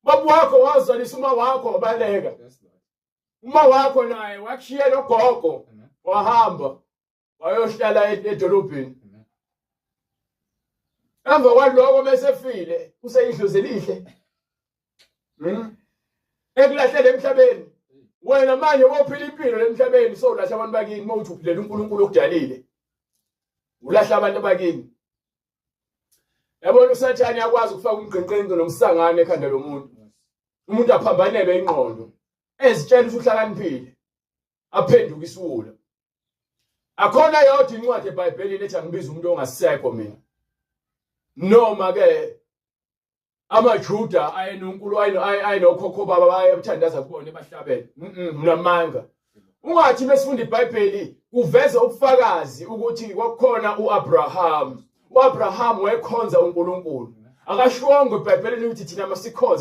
Baba wakho wazalisa uma wakho wabaleka. Uma wakho naye wakushiya nogogo wahamba wayohlala edolobheni. Emva kwaloko mesefile useyidlozi elihle. Ekulahlele emhlabeni. Wena manje wophila impilo lemhlabeni sowulahla abantu bakini mawuthi uphilela uNkulunkulu okudalile. Ulahla abantu bakini. Yabona uSathane uyakwazi ukufaka umgqinqinqo nomsangano ekhanda lomuntu. Umuntu aphambanelwe ingqondo ezitshela ukuthi uhlakaniphile aphenduke isiwula. Akhona yodwa incwadi eBhayibhelini ethi angibiza umuntu ongasekho mina. Noma ke amaJuda ayenonkulu ayenokhokho baba bayethandaza kubona ebahlabele. Mnamanga. Ungathi mesifunda iBhayibheli kuveza ubufakazi ukuthi kwakukhona uAbraham. UAbraham wayekhonza uNkulunkulu. Akashongo eBhayibhelini ukuthi thina masikhonze.